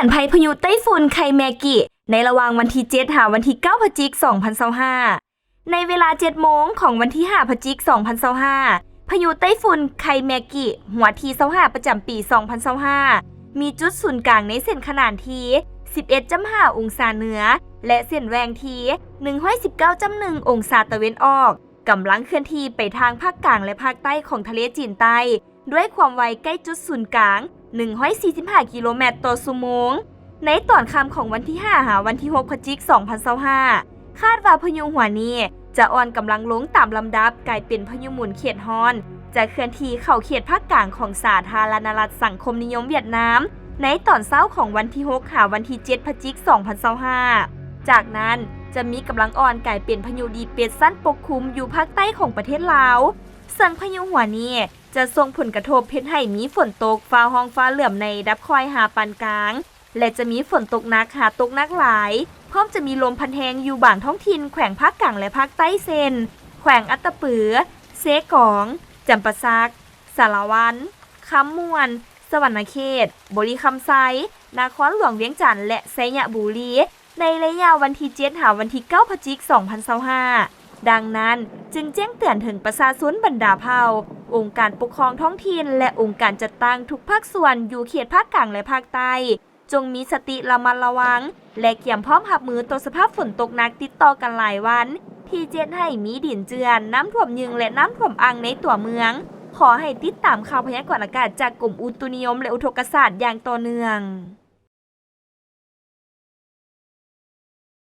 ນໄພພະຍຸໄຕ້ຝຸ່ນໄຄແມກິ ໃນລະຫວ່າງວັນທີເຈັດ ຫາວັນທີເກົ້າ ພະຈິກ ສອງພັນຊາວຫ້າ. ໃນເວລາເຈັດໂມງຂອງວັນທີຫ້າ ພະຈິກ ສອງພັນຊາວຫ້າ ພະຍຸໄຕ້ຝຸ່ນໄຄແມກິ ຫົວທີຊາວຫ້າ ປະຈຳປີ ສອງພັນຊາວຫ້າ ມີຈຸດສູນກາງໃນເສັ້ນຂະໜານທີ່ ສິບເອັດຈຸດຫ້າ ອົງສາເໜືອ ແລະ ເສັ້ນແຫວ່ງທີ່ ໜຶ່ງຮ້ອຍສິບເກົ້າຈຸດໜຶ່ງ ອົງສາຕາເວັນອອກ, ກຳລັງເຄື່ອນທີ່ໄປທາງພາກກາງ ແລະ ພາກໃຕ້ຂອງທະເລຈີນໃຕ້ ດ້ວຍຄວາມໄວໃກ້ຈຸດສູນກາງ ໜຶ່ງຮ້ອຍສີ່ສິບຫ້າ ກິໂລແມັດຕໍ່ຊົ່ວໂມງ. ໃນຕອນຄ່ຳຂອງວັນທີຫ້າ ຫາວັນທີຫົກ ພະຈິກ ສອງພັນຊາວຫ້າ ຄາດວ່າພະຍຸຫົວນີ້ຈະອ່ອນກຳລັງລົງຕາມລຳດັບ ກາຍເປັນພະຍຸໝູນເຂດຮ້ອນ, ຈະເຄື່ອນທີ່ເຂົ້າເຂດພາກກາງຂອງສາທາລະນະລັດສັງຄົມນິຍົມຫວຽດນາມ ໃນຕອນເຊົ້າຂອງວັນທີຫົກ ຫາວັນທີເຈັດ ພະຈິກ ສອງພັນຊາວຫ້າ. ຈາກນັ້ນຈະມີກຳລັງອ່ອນກາຍເປັນພະຍຸດີເປຣດຊັນປົກຄຸມຢູ່ພາກໃຕ້ຂອງປະເທດລາວ, ເຊິ່ງພະຍຸຫົວນີ້ ຈະສົ່ງຜົນກະທົບເຮັດໃຫ້ມີຝົນຕົກຟ້າຮ້ອງຟ້າເຫຼືອມໃນລະດັບຄ່ອຍຫາປານກາງ ແລະ ຈະມີຝົນຕົກໜັກຫາຕົກໜັກຫຼາຍ, ພ້ອມຈະມີລົມພັດແຮງຢູ່ບາງທ້ອງຖິ່ນແຂວງພາກກາງ ແລະ ພາກໃຕ້ ເຊັ່ນ ແຂວງອັດຕະປື, ເຊກອງ, ຈຳປາສັກ, ສາລະວັນ, ຄຳມ່ວນ, ສະຫວັນນະເຂດ, ບໍລິຄຳໄຊ, ນະຄອນຫຼວງວຽງຈັນ ແລະ ໄຊຍະບູລີ. ໃນໄລຍະວັນທີເຈັດ ຫາວັນທີເກົ້າ ພະຈິກ ສອງພັນຊາວຫ້າ. ດັ່ງນັ້ນ, ຈຶ່ງແຈ້ງເຕືອນເຖິງປະຊາຊົນບັນດາເຜົ່າ, ອົງການປົກຄອງທ້ອງຖິ່ນ ແລະ ອົງການຈັດຕັ້ງທຸກພາກສ່ວນຢູ່ເຂດພາກກາງ ແລະ ພາກໃຕ້ ຈົ່ງມີສະຕິລະມັດລະວັງ ແລະ ກຽມພ້ອມຮັບມືຕໍ່ສະພາບຝົນຕົກໜັກຕິດຕໍ່ກັນຫຼາຍວັນ ທີ່ຈະເຮັດໃຫ້ມີດິນເຈື່ອນ, ນ້ຳຖ້ວມຍຶ່ງ ແລະ ນ້ຳຖ້ວມອັ່ງໃນຕົວເມືອງ. ຂໍໃຫ້ຕິດຕາມຂ່າວພະຍາກອນອາກາດຈາກກົມອຸຕຸນິຍົມ ແລະ ອຸທົກກະສາດຢ່າງຕໍ່ເນື່ອງ.